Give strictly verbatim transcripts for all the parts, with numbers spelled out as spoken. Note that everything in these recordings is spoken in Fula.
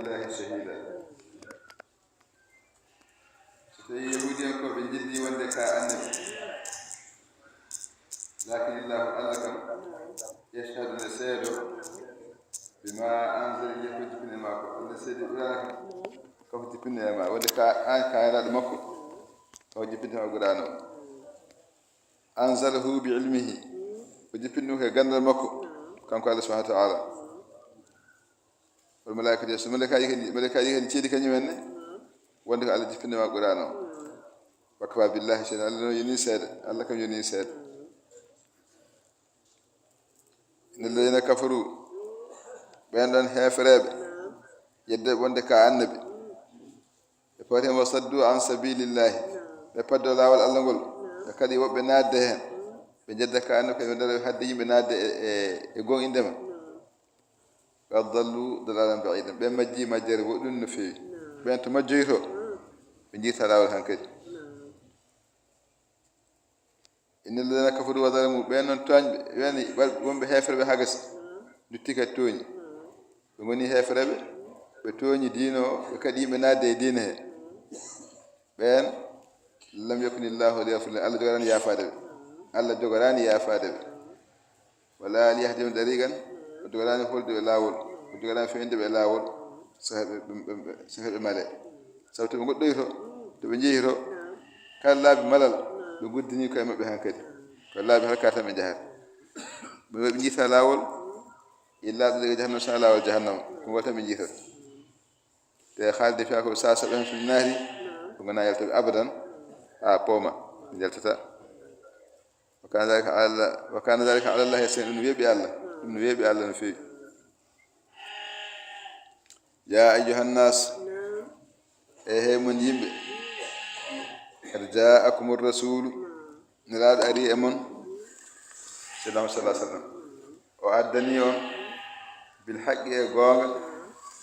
Billahi shahida. So tawi yahudiyankooɓe njeddi wonde ka annabi, lakin illahu Allah kam, yashhadu ne seedo, bima anzala ilayka, ko jippini e makko. Ene seedi qur'ana kam, ko jippini e ma wonde ka an ka nelaaɗo makko, ko jippini e ma qur'ana o. Anzalahu bi ilmihi, o jippini ɗum ko e ganndal makko, kanko Allah subhanahu wa ta'ala. Wal malaikati, so malaikaaji kadi, malaikaaji kadi ceedi kañum en ne, wonde ko Allah jippini ma qur'ana o. Wa kafa billahi shahida, Allah no yoni seede, Allah kam yoni seede. Inna alladhina kafaru, ɓen ɗon heefereɓe, yedde wonde ka annabi, ɓe pawti mo saddu an sabilillahi, ɓe paddo laawol Allah ngol, ɓe kadi woɓɓe naatde heen, ɓe njedda ka annabi, kadi ɓe dara hadde yimɓe naatde e, e, e gom indema. Qad dallu dalalan ba'idan, ɓe majji majjere woɗɗunde no feewi. Ɓen to majjoyto, ɓe jiita laawol hankadi. Inna alladhina kafaru wa zalamu, ɓen noon tooñɓe, ɓen wonɓe heeferɓe haa gasi, lutti kadi tooñi. Ɓe ngoni heeferɓe, ɓe tooñi diina o, ɓe kadi yimɓe naatde e diina he. Ɓen lam yakunillahu liyaghfira lahum, Allah jogoraani yaafaade ɓe. Allah jogoraani yaafaade ɓe. Wala liyahdiyahum tariqan, o jogoraani holde ɓe laawol, o jogoraani fewinde ɓe laawol, so heɓe, ɓe, ɓe, ɓe, so heɓe male. Sabu to ɓe ngoɗɗoyto, to ɓe njehito, kala laabi malal, ɓe guddini koye maɓɓe hankadi. Ko laabi halka tan ɓe njahata. Ɓe, ɓe njiita laawol, e laaɓde daga jahannama, so laawol jahannama, ko ngol tan ɓe njiitata. Te haalde fiya ko sa saɓe hen fil naari, ko ngona yaltaɓe abadan, a pooma, ɓe njaltata. Wa kana dhalika ala Allah, wa kana dhalika ala Allah yasira, ɗum no weeɓi Allah, ɗum no weeɓi Allah no feewi. Ya ayyuhan nas, e he mon yimɓe, qad jaakumur rasulu, nelaaɗo ari e mon, sallallahu alaihi wasallam, o addani on bil haqqi e goonga,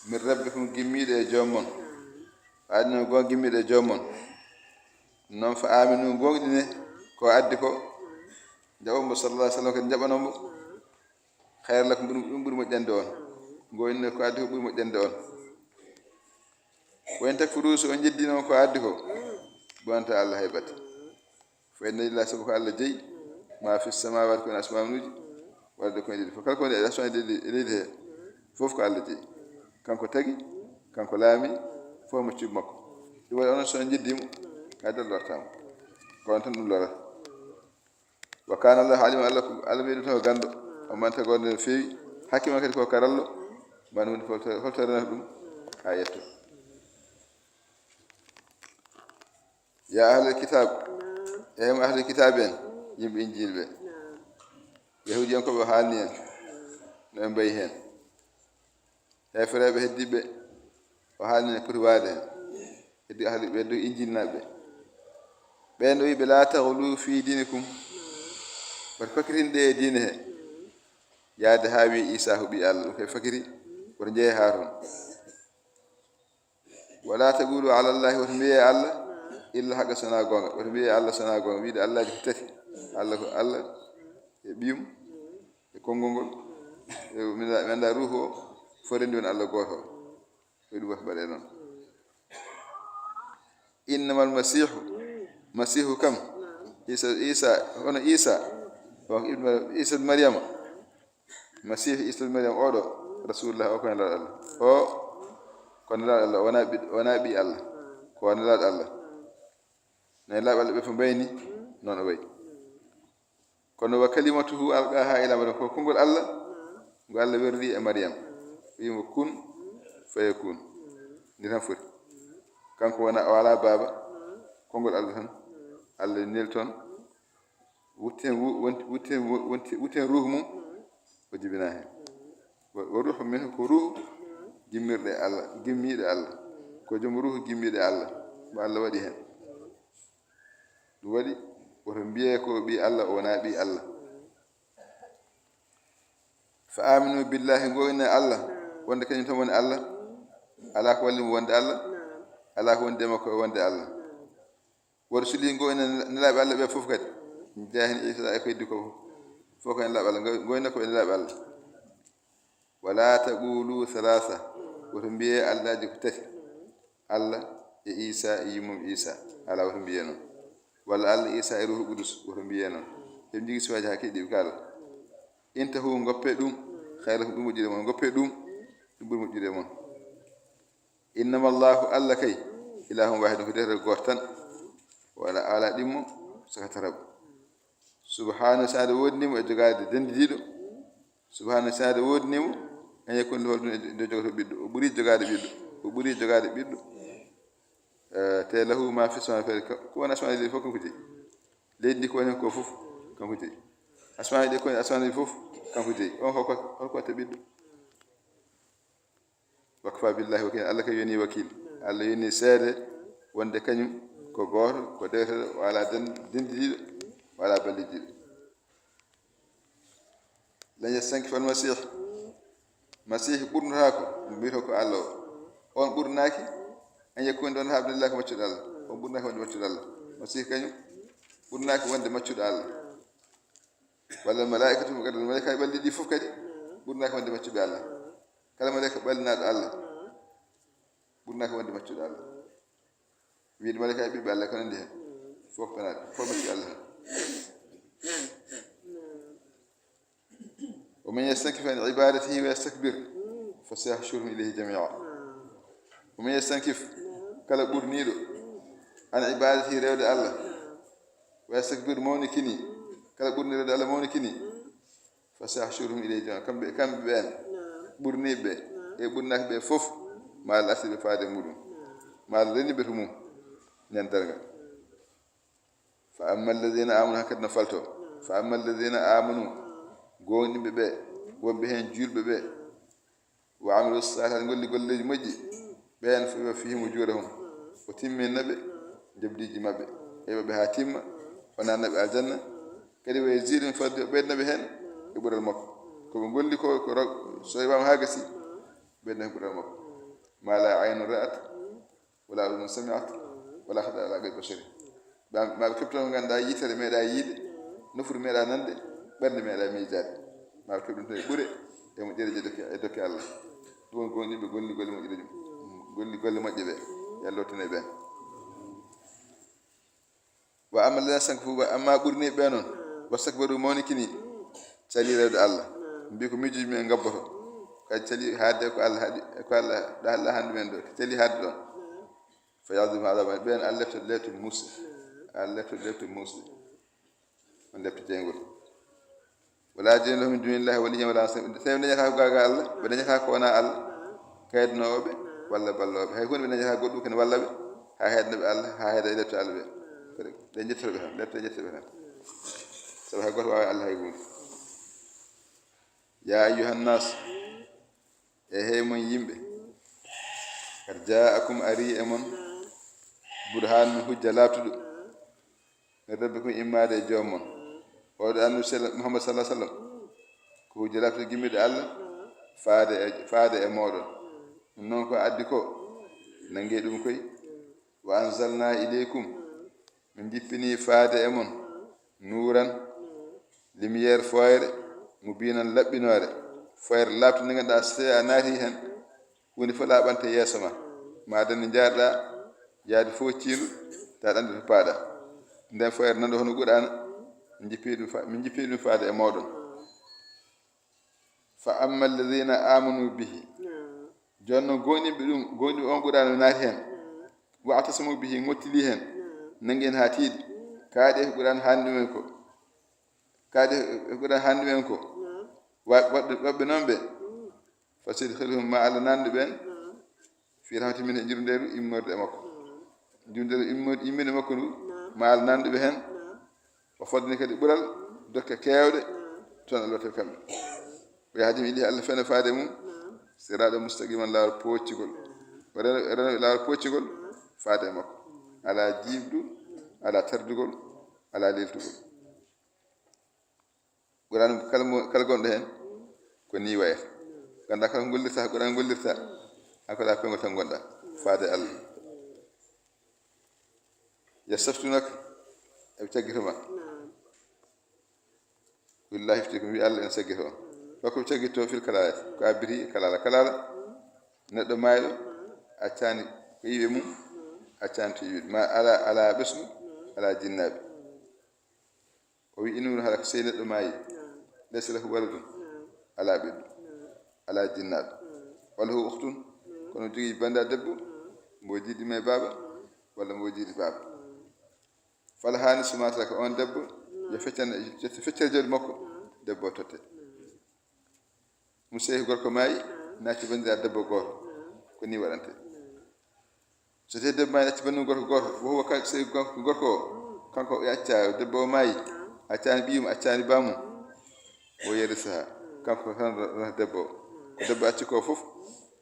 min rabbikum gimmiiɗo e joom mon, o addani on goonga gimmiiɗo e joom mon. Noon fa aminu, goonɗine ko addi ko, jaɓon mo sallallahu alaihi wasallam, kadi jaɓanon mo. Khayran lakum, ɗum, ɗum ɓuri moƴƴande on. Goonɗine ko addi ko ɓuri moƴƴande on. Wa in takfuru, so on njeddi noon ko addi ko, bonata Allah hay batte. Fa inna lillahi, sabu ko Allah jeyi, ma fi samawati, ko en asmanuuji, wal ardi, ko en leydi fof. Kala ko woni e asmaanuuji e leydi, e leydi he, fof ko Allah jeyi. Kanko tagi, kanko laami, fof mo cuuɗi makko. Ɗum waɗi onon so on njeddi mo, hay dara lortaa mo. Ko on tan ɗum lorata. Wa kana Allahu alima, Allah ko, Allah ɓeyɗo tan ko ganndo, o manta gonde no feewi, hakima kadi ko karallo, man woni holto, holto renata ɗum, haa yetto. Ya ahlal kitab, e mo ahlal kitab en, yimɓe Injil ɓe. Yahuudiyankooɓe o haalni en, no ɓe mbayi heen. Heefereeɓe heddiiɓe o haalni en poti waade heen. Heddi ahli, heddi Injilnaaɓe ɓe. Ɓeen o wiɓe, la taghlu fi dinikum. Wata fakitinde e diine he. Yaade haa wi Isa ko ɓii Allah, ɗum kay fakiti, wata njeye haa toon. Wala taqulu ala Allahi, wata mbiye Allah illa haqqa, sona goonga. Wata mbiye Allah sona goonga. Wiide Allaji ko tati. Allah ko Allah e ɓiyum e konngol ngol. E mi annda, mi annda ruuhu o, fof renndi woni Allah gooto o. Ko ɗum wata mbaɗe noon. Innamal masihu, masihu kam, Isa, Isa, hono Isa, o ko ibnu, Isa ibnu Maryama. Masiihu Isa Maryam oɗo, Rasulullah, o ko nelaaɗo Allah. O ko nelaaɗo Allah, o wona ɓi, o wona ɓii Allah. Ko nelaaɗo Allah. Nelaaɓe Allah ɓe fof mbayni, noon o wayi. Kono wa kalimatuhu alqaha ila Maryam, ko konngol Allah, ngo Allah werdi e Maryam. Wiimo kun, fayakun. Ndi tan foti. Kanko wona, o alaa baaba, konngol Allah tan. Allah neli toon. Wutti heen wu-, wonti, wutti heen wo-, wonti, wutti heen ruuhu mum, o jibinaa heen. Wa, wa ruuhu minhu, ko ruuhu gimmirɗe Allah, gimmiiɗe Allah. Ko joom ruuhu gimmiiɗe Allah, mo Allah waɗi heen. Ɗum waɗi, woto mbiyee ko o ɓii Allah, o wonaa ɓii Allah. Fa aminu billahi, ngoyne Allah, wonde kañum tan woni Allah. Alaa ko walli mo wonde Allah, alaa ko wondi e makko e wonde Allah. Wa rusuli, ngoyna nelaaɓe Allah ɓe fof kadi. Jeyaa heen Isa e ko heddi ko fof. Fof ko nelaaɓe Allah, ngoy-, ngoyna ko ɓe nelaaɓe Allah. Wala taqulu thalatha. Woto mbiyee allaaji ko tati, Allah e Iisaa e yummum Iisaa. Alaa, woto mbiyee noon. Walla Allah e Iisaa e Ruuhu Qudus, woto mbiyee noon. Eɓe njogii sifaaji haa keɗiiɗi ka Allah. Intahu, ngoppee ɗum, khayran lakum, ɗum moƴƴude mon. Ngoppee ɗum, ɗum ɓuri moƴƴude mon. Innama Allahu, Allah kay, ilahun wahidun, ko deftere gooto tan. Wala ala ɗimmo saka tarab. Subhanahu, saade woodnimo e jogaade dendidiiɗo. Subhanahu, saade woodnimo en yakun lahu, ɗum e nde jogoto ɓiɗɗo. O ɓuri jogaade ɓiɗɗo. O ɓuri jogaade ɓiɗɗo. Eh, te lahu ma fi sama fere, ko woni asmaaji ɗi fof kanko jeyi. Leydi ndi ko woni ko fof kanko jeyi. Asmaaji ɗi ko woni asmaaji ɗi fof kanko jeyi. On hoko, hoko watta ɓiɗɗo? Wakfa billahi wakil. Allah kay yoni wakil. Allah yoni seede wonde kañum ko gooto, ko deweteeɗo, o alaa den-, dendidiiɗo, o alaa ballidiiɗo. Lan yastankifa al masih. Masih ɓurnotaako, mbiyetee ko Allah o. On ɓurnaaki an yakuna ɗon ha Abdullahi ko maccuɗo Allah. On ɓurnaaki wonde maccuɗo Allah. Masih kañum ɓurnaaki wonde maccuɗo Allah. Walla malaa'ikatu, mo gadda malaa'ika ɓalli ɗi fof kadi ɓurnaaki wonde maccuɓe Allah. Kala malaa'ika ɓallinaaɗo Allah ɓurnaaki wonde maccuɗo Allah. Wiide malaa'ika e ɓiɓɓe Allah ko nanndi heen. Fof ko nanndi, fof maccuɓe Allah heen. Wa man yastankif an ibadatihi wa yastakbir fa sayahshuruhum ilayhi jamia. Wa man yastankif, kala ɓurniiɗo, an ibadatihi, rewde Allah, wa yastakbir, mawnikini, kala ɓurniiɗo rewde Allah mawnikini, fa sayahshuruhum ilayhi jamia. Kamɓe, kamɓe ɓeen ɓurniiɓe ɓe e ɓurnaaki ɓe fof, ma Allah artiri ɓe faade e muɗum, ma Allah reni ɓe to mum nden darnga. Fa amma alladina amanu, hankadi no falto. Fa amma alladina amanu, goonɗinɓe ɓe, wonɓe heen juulɓe ɓe, wa amilu salihat, ngolli golleeji moƴƴi, ɓeen fa yuwaffihim ujurahum, o timminna ɓe njoɓdiiji maɓɓe, heɓa ɓe haa timma, o naatna ɓe aljanna. Kadi wa yazidum fadli, o ɓeydanna ɓe heen e ɓural makko. Ko ɓe ngolli ko, ko rog-, so heɓaama haa gasi, ɓeydanna ɓe ɓural makko. Ma la aynun ra'at, wala udhunun sami'at, wala khatara ala qalbi basharin. Ma, ma ɓe keɓto ko ngannduɗaa yitere meeɗaa yiide, nofuru meeɗaa nande, ɓernde meeɗaa miijaade. Ma ɓe keɓ ɗum tan e ɓure, e moƴƴereeji e dokke, e dokke Allah. Ɗum woni goonɗinɓe golli golle moƴƴereeji, golli golle moƴƴe ɓe. Yo Allah tinno e ɓeen. Wa amma alladhina istankafu, amma ɓurniiɓe ɓe noon, wastakbaru, mawnikini, cali rewde Allah. Mbi ko miijuuji men ngabboto. Kadi cali haalde ko Allah haɗi, ko Allah, Allah haɗani ɗumen ɗo. Cali haalde ɗoon. Fa yu'adhibuhum adhaban, ɓeen Allah lefta, lefta muusde. Allah lefta, lefta muusde. On lefta jeyngol. Wala yajiduna lahum min dunillahi waliyyan wala nasira. Tawi ɓe dañataa ko gaa gaa Allah, ɓe dañataa ko wonaa Allah. Kaydinoowo ɓe, walla balloowo ɓe. Hay huunde ɓe dañataa goɗɗum kene walla ɓe, haa heedna ɓe Allah, haa heeda e lefte Allah ɓe. Kadi ɓe njettoto ɓe tan, lefte njettoto ɓe tan. Sabu hay gooto waawaa Allah hay huunde. Ya ayyuhan nas, e hey mon yimɓe, qad jaakum, arii e mon, burhaanun, hujja laaɓtuɗo, min rabbikum, immaade e joom mon. Oɗo annabi sell-, Muhammad sallallahu alaihi wasallam, ko hujja laaɓtuɗo gimmiiɗo Allah, faade e, faade e mooɗon. Ɗum noon ko addi ko, nanngee ɗum koy. Wa anzalna ilaykum, min njippinii faade e mon, nuuran, lumière, fooyre, mubiinan, laɓɓinoore, fooyre laaɓtunde, nde ngannduɗaa so tawii a naati heen, huunde fof laaɓante yeeso ma. Ma dañde njaarɗaa yaade fof ciindu, tawa aɗa anndi to paaɗaa. Nden fooyre nanndo hono Qur'aana, min njippii ɗum fa-, min njippii ɗum faade e mooɗon. Fa amma alladhina amanu bihi. Jooni noon, goonɗinɓe ɗum, goonɗinɓe on Qur'aana naati heen. Wa'tasamu bihi, ngottili heen. Nanngii heen haa tiiɗi. Kaaɗi e ko Qur'aana haani ɗumen ko. Kaaɗi e ko Qur'aana haani ɗumen ko. Wa-, waɗɓe, waɗɓe noon ɓe. Fasadkhilhum, ma Allah naatnu ɓeen. Fi rahmatin minhu, e njurmeende immorde e makko. Njurmeende immorde, immorde makko ndu, ma Allah naatnu ɓe heen. Wa fadlin, kadi ɓural, dokke keewɗe, toon Allah waɗata kamɓe. Wa yahdihim ilayhi, Allah feewna faade e mum, siraaɗan mustaqiman, laawol pooccugol. O rena, rena laawol pooccugol faade e makko. Alaa jiiɓdu, alaa tardugol, alaa leeltugol. Qur'aana kala mo, kala gonɗo heen, ko nii wayata. Nganndaa kala ko ngollirta, Qur'aana ngollirta, haa ko alaa peewngol tan ngonɗaa, faade Allah. Yastaftunaka, eɓe caggito ma. Qul Illahu yuftikum, wi Allah ene caggito on. Ko ɓe caggito fil kalalati, ko abbiti kalaala. Kalaala, Neɗɗo maayɗo accaani ko iwi mum, accaani to iwi ma, alaa, alaa ɓesngu, alaa jinnaaɓe. O wi innu hara ko sey neɗɗo maayi, laysa lahu waladun, alaa ɓiɗɗo, alaa jinnaaɗo, wa lahu ukhtun, kono jogii bannda debbo, mbo jiidi me baaba, walla mbo jiidi baaba. Falahaa nisfu ma taraka, on debbo yo feccan, yo feccere jawdi makko, debbo o totte. Mo sey gorko maayi, na acci banndiraaɗo debbo gooto, ko ni waɗante. So tawii debbo maayi, acci banndiraaɗo gorko gooto, wo huwa ka-, sey gorko, gorko o, kanko o acca debbo o maayi, accaani ɓiyum, accaani baamum, o yarisaha, kanko tan renata debbo o. Ko debbo acci ko fof,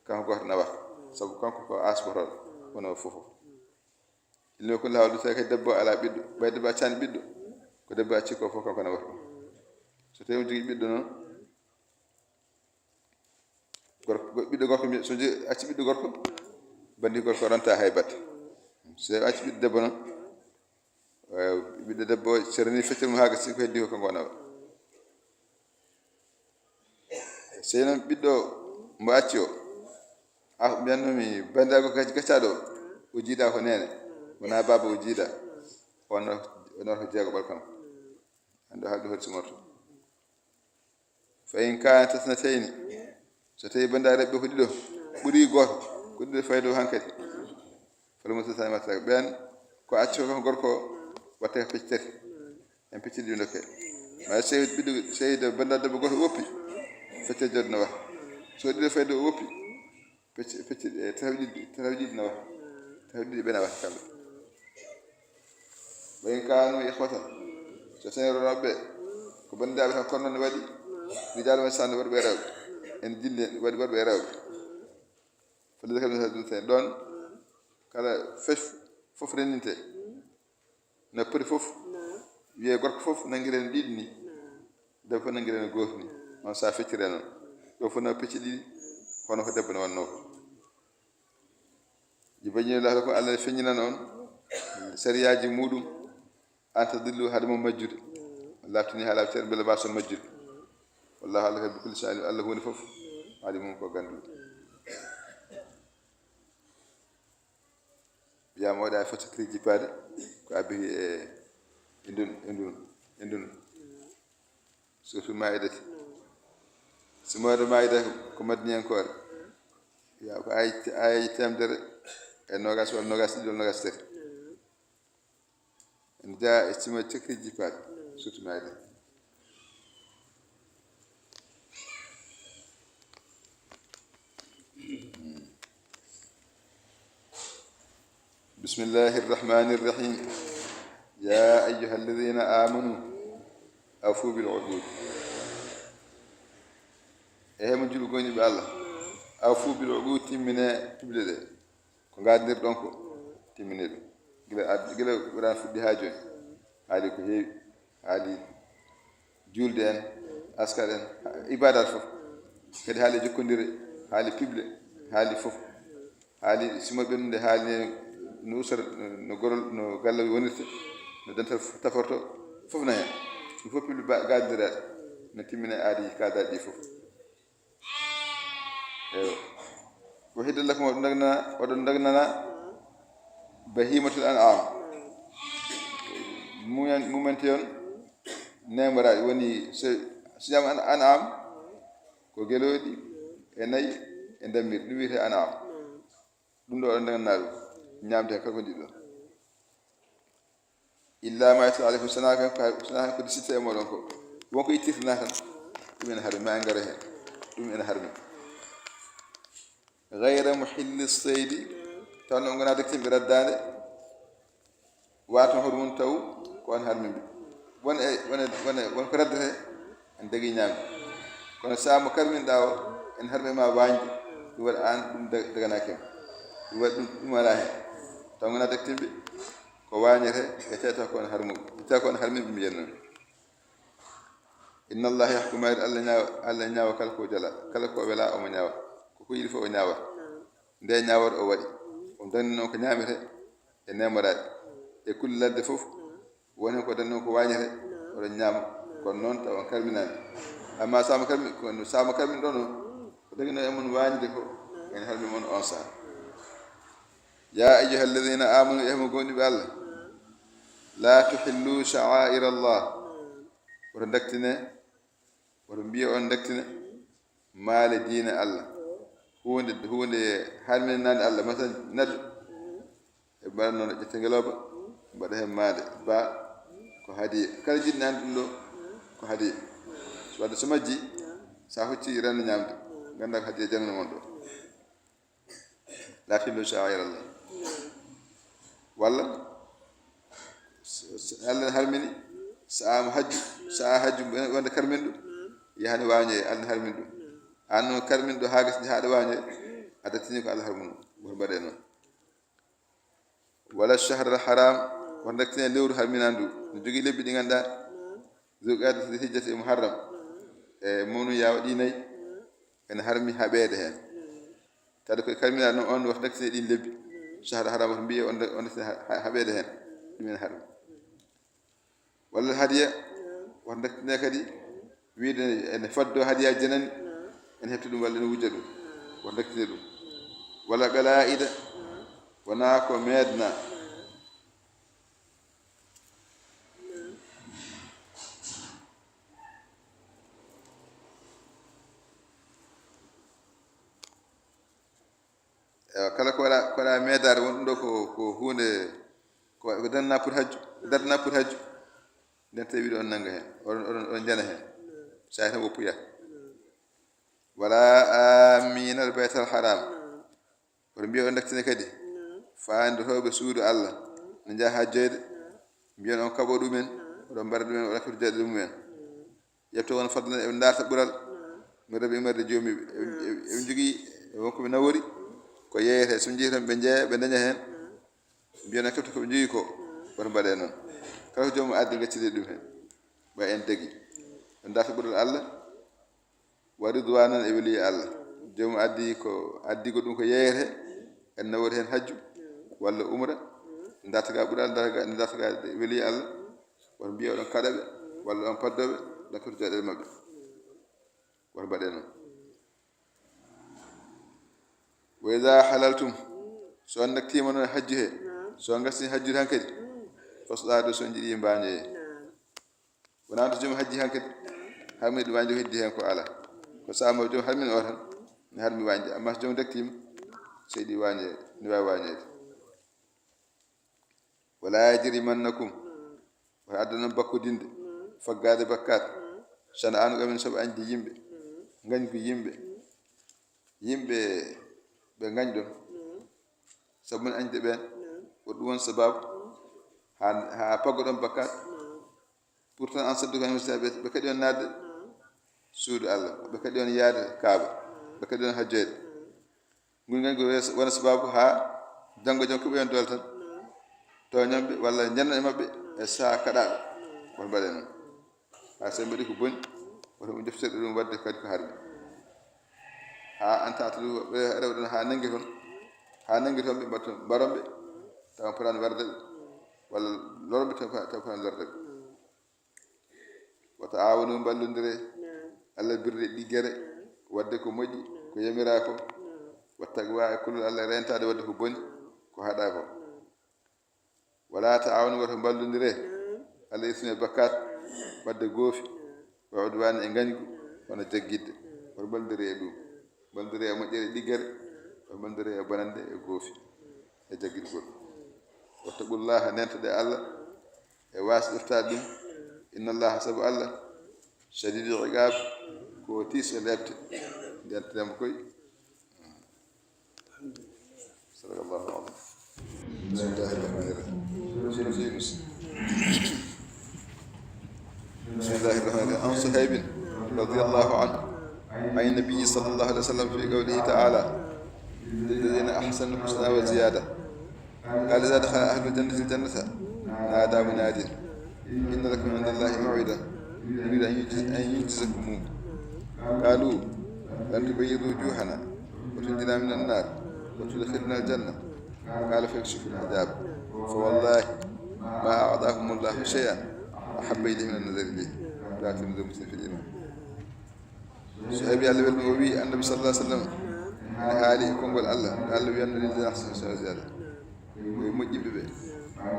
kanko gooto nawata, sabu kanko ko asbotooɗo, wonaa fof. Ilmi ko laawol ɗum, tawi kadi debbo alaa ɓiɗɗo, ɓay debbo accaani ɓiɗɗo, ko debbo acci ko fof kanko nawata ɗum. So tawii o jogii ɓiɗɗo noon, gorko, go-, ɓiɗɗo gorko mbiya, so je-, acci ɓiɗɗo gorko, banndi gorko renta hay batte. So acci ɓiɗɗo debbo noon, eh, ɓiɗɗo debbo o, so reni feccere mum haa gasi, ko heddi ko kanko o nawa. Sey noon ɓiɗɗo mbo acci o, a, mbiyatnoomi banndiraaɗo gacc-, gaccaaɗo o, o jiidaa ko neene, wonaa baaba o jiidaa, on no, on no ko jeegoɓal kanko. Anndu haalde hoto simorto. Fa in kaanata isnatayni, so tawii banndiraaɓe ko ɗiɗo, ɓurii gooto, ko ɗiɗo fayi dow hankadi. Falahumaa sulusaani maa taraka, ɓeen ko acci ko kanko gorko o, watta ko pecce tati. En pecce ɗiɗi ndokke. Ma sey ɓiɗɗo, sey banndiraaɗo debbo gooto woppi, feccere jawdi no waɗa. So ɗiɗo fayi dow o woppi, pecce, pecce, eh, tataɓe ɗiɗi, tataɓe ɗiɗi no waɗa. Tataɓe ɗiɗi ɓe no waɗa kamɓe. Wa in kaanu ikhwatan, so tawii rewɓe ko banndiraaɓe tan, kono noon waɗi rijaalun wa nisaa'un, worɓe e rewɓe, en jilli en, waɗi worɓe e rewɓe. Falizakari mislu hazzil unsayayni, ɗoon kala fof, fof reninte. No poti fof, wiyee gorko fof nanngiree no ɗiɗi ni, debbo fof nanngiree no gooto ni. Noon so a fecciree noon, ɗo fof no pecce ɗiɗi, kono ko debbo no wannoo ko. Yubayyinu Llaahu lakum, Allah ne feññinana on sariyaaji muuɗum, an tadillu, hade mon majjude. Laaɓtini haa laaɓtere, mbele mbaason majjude. Wallaahu, Allah kadi, bi kulli shay'in, Allah huunde fof, alimun, ko gannduɗo. Wiyaama waɗa foti kadi jippaade ko abbi e, e ndun, e ndun, e ndun. Suuratul Maa'idati. Suuratul Maa'ida ko madaniyankoore. Wiyaa ko aaya, aaya teemedere e noogaas walla noogaas ɗiɗi walla noogaas tati. Ene jeyaa e sima cekri jippaade. Suuratul Maa'ida. بسم الله الرحمن الرحيم. يا أيها الذين آمنوا أوفوا بالعقود. E hee mo julɓe gomɗinɓe Allah, أوفوا بالعقود, timmine piɓle ɗe. Ko ngaadirɗon ko, timmine ɗum. Gila ad-, gila Qur'an fuɗɗi haa jooni, haali ko heewi, haali juulde en, askar en, ibaadaat fof. Kadi haali jokkondire, haali piɓle, haali fof. Haali sima ɓennude, haali no usra, no gorol, no galle wonirta, no dental taforto, fof na heen. Ɗum fof piɓle ba-, gaadiraaɗe, no timmina aadi kaadaaɗi ɗi fof. Eyo. Uhillat lakum, oɗon dagnana, oɗon dagnana bahimatul an'am. Mumen, mumenti on neemoraaɗi woni so, siyam an, an'am, ko gelooɗi, e nayi, e ndammirɗi, ɗum wiyetee an'am. Ɗum ɗo oɗon dagnana ɗum, ñaamde heen kala ko njiɗɗon. Illa ma yutla alaykum, so wonaa ko, so wonaa ko disitta e mooɗon ko. Won ko ittirta na tan, ɗum ene harmi, ma en ngaro heen. Ɗum ene harmi. Gayra muhilli saydi, taw on ngonaa dogtinɓe raddaande, waata hoore mum taw ko on harmi ɓe. Won e, won e, won e, won ko raddete, en dagi ñaamde. Kono sahaa mo karminɗaa o, en harmi ma waañde, ɗum waɗa aan, ɗum dag-, daganaaki ma. Ɗum waɗi ɗum, ɗum alaa heen. Taw ngonaa dogtinɓe, ko waañete, ɓe tawata ko on harmuɓe. Ɓe tawa ko on harmi ɓe, mbiyen noon. Inna Allaha yahkumu, mayre Allah ñaawa, Allah ñaawa kala ko jala, kala ko wela omo ñaawa. Ko ko yiɗi fof o ñaawa. Nde ñaawata o waɗi. O dagnino ko ñaamete e neemoraaɗi. E kulle ladde fof, won heen ko dagnino ko waañete, oɗon ñaama. Kono noon taw on karminaani. Amma sahaa mo karmi, ko sahaa mo karminɗon o, ko dagnino e mon waañde ko, En harmi mon on saha. Ya ayyuha alladhina amanu, yahmo gomɗiɓe Allah, la tuhillu sha'air Allah. Woto daktine, woto mbiya on daktine maale diine Allah. Huunde huunde harminande Allah, masalan, naɓe e mbaɗa noon, ƴetta ngelooba, mbaɗa heen maale ba, ko hadiya. Kala jiɗni an ɗum ɗo, ko hadiya. So wadde so majji, sa hocci renndo ñaamde, ngannda ko hadiya jannano mon ɗo. La tuhillu sha'air Allah. Walla so Allah harmini, sa'a mo hajju, sa'a hajju wonde karminɗo, yahani wañoye, Allah harmini ɗum. An noon karminɗo haa gasi njaha aɗa wañoye, a dattini ko Allah harmunu. Woto mbaɗe noon. Wala shahr al haram, woto daktine lewru harminandu. No jogii lebbi ɗi ngannduɗaa, Zulqaada, Zulhijjata e Muharram. E monu ya waɗi nayi, ene harmi haɓeede heen. Tawde koye karminaaɗo noon, on woto daktine ɗiin lebbi. Shahr al haram woto mbiye on, on daktine ha-, ha-, haɓeede heen. Ɗum ene harmi. Walla hadiya, woto daktine kadi, wiide ene faddo hadiya janani, ene heɓta ɗum walla ene wujja ɗum. Woto daktine ɗum. Wala qalaa'ida, wonaa ko meedna. Ewa, kala ko waɗa, ko waɗa meedaade, won ɗum ɗo ko, ko huunde, ko, ko dardana pour hajju, dardana pour hajju. Nden tawi ɗo on nannga heen, oɗon, oɗon, oɗon njana heen. Sa tan woppuya. Wala amina al baytal haram. Woto mbiya on daktine kadi, faandotooɓe suudu Allah, ne njaha hajjoyde, mbiyon on kaɓo ɗumen, oɗon mbaɗa ɗumen, oɗon heɓta jaaɗe ɗumen. Ƴefta won fadlan, eɓe ndaarta ɓural, min rabbi, immorde joomiiɓe. Eɓe, eɓe, eɓe njogii won ko ɓe nawori, ko yeeyete, so njeyii tan ɓe njeeya, ɓe daña heen. Mbiyon on keɓta ko ɓe njogii ko, woto mbaɗe noon. Kala ko joomum addi, ngaccite ɗum heen. Ɓay en dagi. En ndaarta ɓural Allah, wa ridwanan, e weli Allah. Joomum addi ko, addi ko ɗum ko yeeyete, en nawori heen hajju, walla umra, ndaarta ga ɓural, ndaarta ga, ndaarta ga weli Allah. Woto mbiya oɗon kaɗa ɓe, walla on paddo ɓe, ɗon keɓta jaaɗe maɓɓe. Woto mbaɗe noon. Wa idha halaltum, so on nattiima noon hajju he, so on ngasii hajjude hankadi, fasdadu, so on njiɗi mbañoye. Wonaa to joom hajji hankadi, harmi ɗum wañde heddi heen ko alaa. Ko saama joom harmin o tan, ne harmi wañde. Amma so joom daktiima, seydi wañe, ne waawi wañeede. Wala yajrimannakum, wata addan on bakkodinde, faggaade bakkaat, shana'anu qawmin, sabu añde yimɓe, ngañgu yimɓe, yimɓe ɓe ngañɗon, sabu mon añde ɓeen, ko ɗum woni sababu haa, haa paggoɗon bakkaat. Pourtant, an saddu kan, ɓe, ɓe kadi on naatde suudu Allah, ɓe kadi on yaade Kaaba, ɓe kadi on hajjoyde. Ngun ngañgu wona sababu haa janngo jam kuɓe on doole tan. Tooñon ɓe walla njenno e maɓɓe e saha kaɗaaɗo. Woto mbaɗe noon. Haa so en mbaɗi ko boni, woto ɓe joftirde ɗum waɗde kadi ko harmi. Haa an tata ɗum, ɓe rewde noon haa nanngi toon. Haa nanngi toon ɓe mbaɗ toon, mbaron ɓe, tawa potaani warde ɓe. Walla loron ɓe tawa, tawa potaani warde ɓe. Wa ta'awanu, mballondire Allah birri ɗiggere, waɗde ko moƴƴi, ko yamiraa ko. Wa taqwa, e kulol Allah, reentaade waɗde ko boni, ko haɗaa ko. Wala ta'awanu, woto mballondire Allah ismi, e bakkaat, waɗde goofi, wa udwani, e ngañgu, wona jaggidde. Woto mballondire e ɗum. Mballondire e moƴƴere ɗiggere, woto mballondire e bonande e goofi, e jaggitgol. Wattaqullaha, ndentoɗe Allah e waasɗirtaade ɗum. Innallaha, sabu Allah, shadidul iqab, ko tiiso leɓte. Ndentoɗen mo koy. Sadaqallahu al-azim. Bismillahir rahmanir rahim. بسم الله الرحمن الرحيم. عن صهيب رضي الله عنه عن النبي صلى الله عليه وسلم في قوله تعالى: للذين أحسنوا الحسنى وزيادة. قال: إذا دخل أهل الجنة الجنة نادى مناد: إن لكم عند الله موعدا يريد أن يجز-، أن يجزكموه. قالوا: لن تبيض وجوهنا وتنجنا من النار وتدخلنا الجنة. قال: فيكشف الحجاب، فوالله ما أعطاكم الله شيئا أحب إليه من النظر إليه. لا تلمزوا المسلم في الإيمان. Suhaybi, Allah welɗum, o wii Annabi sallallahu alaihi wasallam, Ene haali e konngol Allah, Allah wiyanno: "Lilladina ahsanu husna wa ziyada." Ko e moƴƴiɓe ɓe.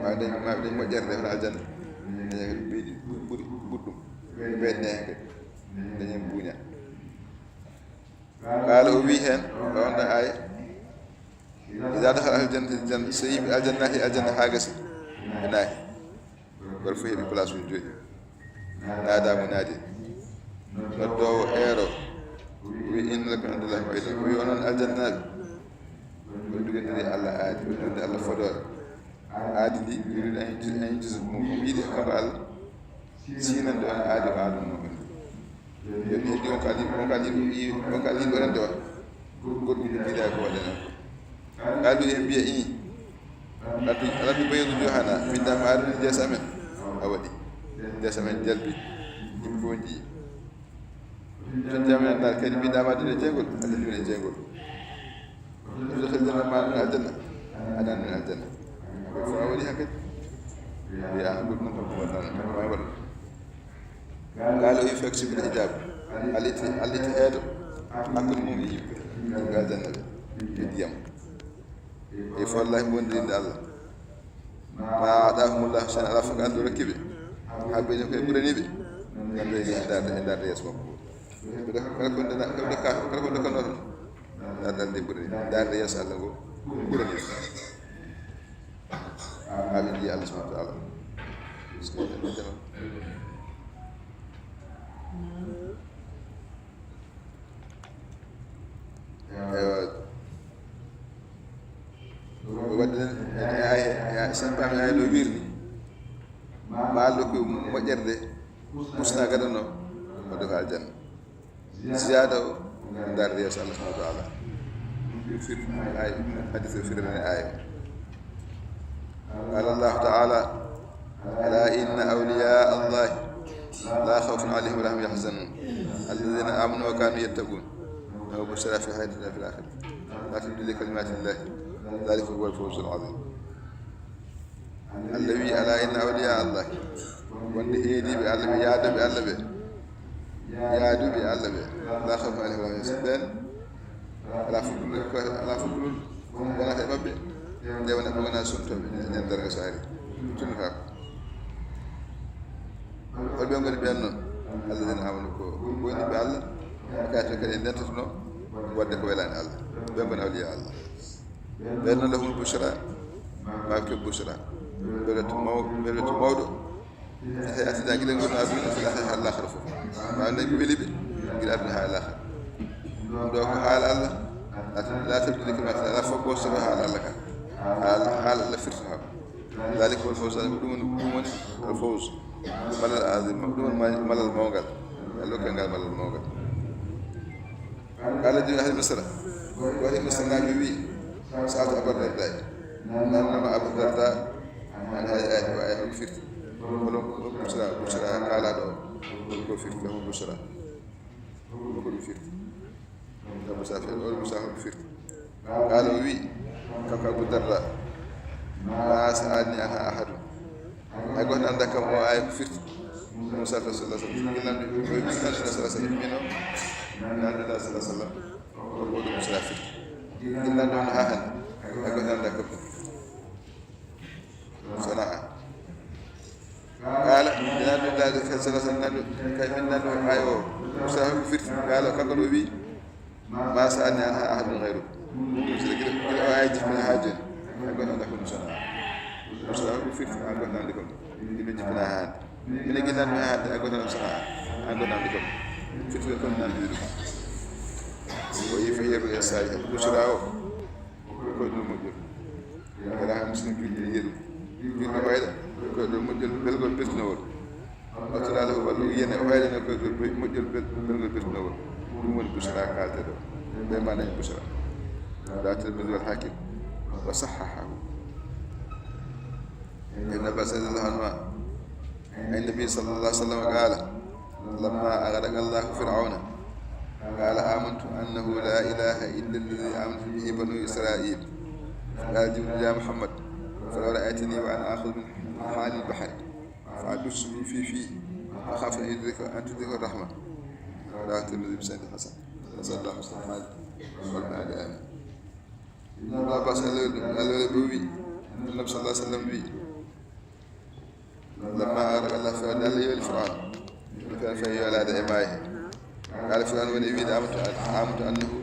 Ma dañ, ma dañ moƴƴere nde hono aljanna. Daña ɓeydi ɓuri ɓurɗum. Ɓeyde heen kadi. Dañen buuña. Qaala, o wii heen, ɗo on ɗon aaya: "Idaa dakhala ahlul jannati aljanna", so yimɓe aljanna naati aljanna haa gasi, ɓe naati. Goto fof heɓi place mum jooɗi. Naadaa munaadin. Noddoowo eero. Wi: "Inna lakum indallahi maw'idan." Wi: "Onon aljannaaɓe, on jogondiri Allah aadi, on jogondiri Allah fodoore. Aadi ndi, yuridu an yunjiz-, an yunjizakum. Omo yiɗi kanko Allah sinande on aadi o aadunoo on. Yo mi heddi on ko Allah yiɗi, on ko Allah yiɗi, on ko Allah yiɗi waɗande on. Goɗɗum ko mbiɗa ko waɗanen ko." Qaalu, ɓe mbiya: "Ii. Aɗa, aɗa bayru Yohana, binndama aaduna jees amen." A waɗi. Jees amen jalbi. Yimɓe fof njii. Totti amen naar, kadi binndama aaduna e jeyngol, aɗa aaduna e jeyngol. Udkhil jannata, ma aaduna aljanna, aɗa aaduna aljanna. Ko fof a waɗi hankadi. Wiya, "Ah, goɗɗum noon kam ko waɗanon, kam ko waɗanon." Qaala, o wi: "Fa yakshiful hijab." Allah itti, Allah itti heedo hakkunde mum e yimɓe. Yimɓe aljanna ɓe, ɓe ndiyam. E fo wallahi wondirinde Allah. Ma a'taahumullahu shay'an, alaa fof ko Allah rokki ɓe. Haa ɓe koye ɓurani ɓe. Kamɓe ni e ndaarde, e ndaarde yeeso makko. Ɓe ɗo kala ko ndena, kala ko ka, kala ko dokkano tan. Ndaarde Allah nde ɓurani. Ndaarde yeeso Allah ngo ɓurani. Haa ɓe njiya Allah subhanahu wa ta'ala. Eywa. Ko waɗde nden, e, e, e, e, sen paami aaya ɗo wiiri ni, ma Allah ko moƴƴere nde usna gadano, wadde ko aljanna. Ziyaada o, ndaarde yeeso Allah subhanahu wa ta'ala. Fir-, ay, hadis o firani aaya. Qala Allahu ta'ala: "Ala inna awliya Allahi la khawfun alayhim wa la hum yahzanun, alladhina amanu wa kanu yattaqun, lahumul bushra fil hayati dunya wa fil akhirah, la tabdila li kalimati Allahi, dhalika huwal fawzul azim." Allah wi: "Ala inna awliya Allahi," wonde heediiɓe Allah ɓe, yaaduɓe Allah ɓe, yaaduɓe Allah ɓe, la khawfun alayhim wa la hum yahzanun, ɓen alaa fof ɗum, alaa fof ɗum wonata e maɓɓe, nde wona ɓe ngonaa suntooɓe, ñande darnga so ari, tunnataa ko. Hol ɓe ngoni ɓen noon? Alladhina amanu, ko woni ɓe Allah, kaati kadi en ndentatuno wadde ko welaani Allah. Ɓe ngoni awliya Allah. Ɓen noon lahumul bushra, ma keɓ bushra. Ɓe lottu maw-, ɓe lottu mawɗo. Tawi aduna gila ngurnoo aduna, fil aakhirati haa laakhara fof. Maa nde ko weli ɓe, gila aduna haa laakhara. Ɗum ɗo ko haala Allah, laa tabdiila li kalimaati Llaah, alaa fof ko soro haala Allah kan. Haala, haala Allah firti haala. Daalika huwal fawzul aziim, ɗum woni, ɗum woni al fawz, malal azim, ɗum woni ma-, malal mawngal. Allah okki ngal malal mawngal. Qaala rajulun min ahli Misra, gooto e Misra naaɓe wi, sa'altu Abaa Dardaa, mi naamndiima Abuu Dardaa, an haadihil aaya, o aaya hol ko firti? Hol ko bushra, bushra kaalaaɗo o, hol ko firti, hol ko bushra? Hol ko ɗum firti? Hol ko bushra firti? Hol ko bushra, hol ko firti? Qaala, o wi, kanko Abuu Dardaa, maa sa'alanii anhaa ahadun. Hay gooto anndaa kam o aaya ko firti. Muusaa sallallahu alayhi wa sallam. Ginnaaɗo, ginnaaɗo sallallahu alayhi wa sallam. Min o, ginnaaɗo sallallahu alayhi wa sallam. Ko ɗum sala firti. Ginnaaɗo on haa hannde. Hay gooto anndaa kam. Sana'a. Qaala, ginnaaɗo sallallahu alayhi wa sallam, kay min nan o aaya o. Muusaa ko firti. Qaala, kanko o wi, maa sa'alanii anhaa ahadun ghayruka. Ɗum sila gila, gila o aaya jippina haa jooni. Hay gooto anndaa ko ɗum sana'a. Muusaa ko firti, hay gooto anndi ko ɗum. Ɗum jippina haa hannde. Minen ginnaaɓe men haa hannde, hay gooto anndaa ko sana'a. Hay gooto anndi ko ɗum. Firti ko ɗum nanndi ɗum. O yi fa yeru e saaji. Bushra o. Ko ɗum moƴƴol. Kala haa musidɓe julɓe yiya ɗum. Julɓe ɓayda. Ko ɗum moƴƴol, belgol, beltinowol. Wattuɗaa lahu, walla o yiyane, o waylane koygol moƴƴol bel-, belgol beltinowol. Ɗum woni bushra kaalteɗo. Ɓe maana e bushra. Rawaahu Tirmidhi wal Hakim wa sahhahahu. Ibn Abbas radiyallahu anhuma, an Nabi sallallahu alayhi wa sallam qala, lamma aghraqa Allahu Fir'auna, qala, amantu annahu la ilaha illa alladhi amanat bihi banu Israil. Qala Jibril, ya Muhammad, falaw ra'aytani wa ana akhudhu min halil bahri. Fa adussu fi, fi, fi. Wa khafu an yudrika, an tudrika rahma. Rawahu Tirmidhi bi sanadin hasan. Sallallahu alaihi wasallam. Ibn Abbas, Allah, Allah, Allah, wi, Annabi sallallahu alaihi wasallam wi, lamma araga Allah, Fir'auna, Allah yoli Fir'auna. Fir'auna fayi yolaade e maayo he. Qala Fir'auna, woni wiide, "Amantu, amantu annahu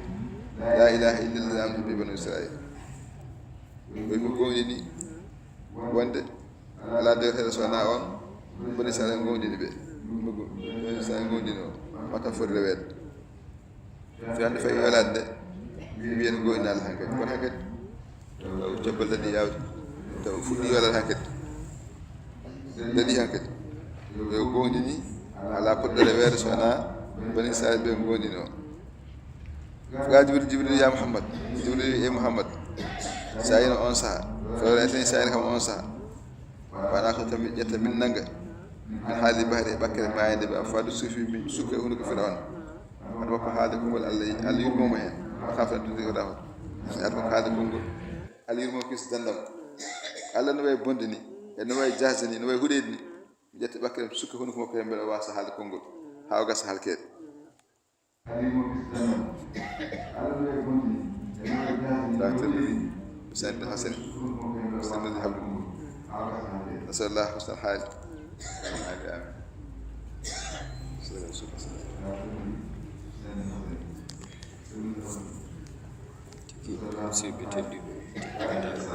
la ilaha illa alladhi amanat bihi banu Israil." Wi, mi goonɗini wonde alaa deweteeɗo so wonaa on, bani Israil goonɗini ɓe. Bani Israil goonɗini o, wata foti reweede. Fir'auna fayi yolaade nde, wiyen goonɗini Allah hankadi. Kono hankadi, taw cebbal daɗi yaawde. Taw fuɗɗi yolaade hankadi. Daɗi hankadi. Yo goonɗini, alaa poɗɗo reweede so wonaa bani Israil ɓe goonɗini o. Ga Jibril, Jibril, "Ya Muhammad." Jibril, "E Muhammad, so a yino on saha, fewre en tan so a yino kam on saha. Wana ko tan mi ƴetta, min nanga. Min haali bahri, e ɓakkere maayde, ɓe affaadu suufi, min sukka e hunuko Fir'auna. Wata makko haalde konngol Allah, Allah yurmoo mo heen. Wata hafna dundi ko dafa. Wata makko haalde konngol Allah yurmoo kis dandam. Allah no wayi bonde ni, e no wayi jaasde ni, no wayi huɗeede ni. Mi ƴetta ɓakkere, mi sukka hunuko makko heen, mbeɗa waasa haalde konngol. Haa o gasa halkeede." Docteur Hussein Hassan, Hussein Habib. Nasallah husnal hal. Amin, amin. Tigi, musidɓe tedduɓe, tigi,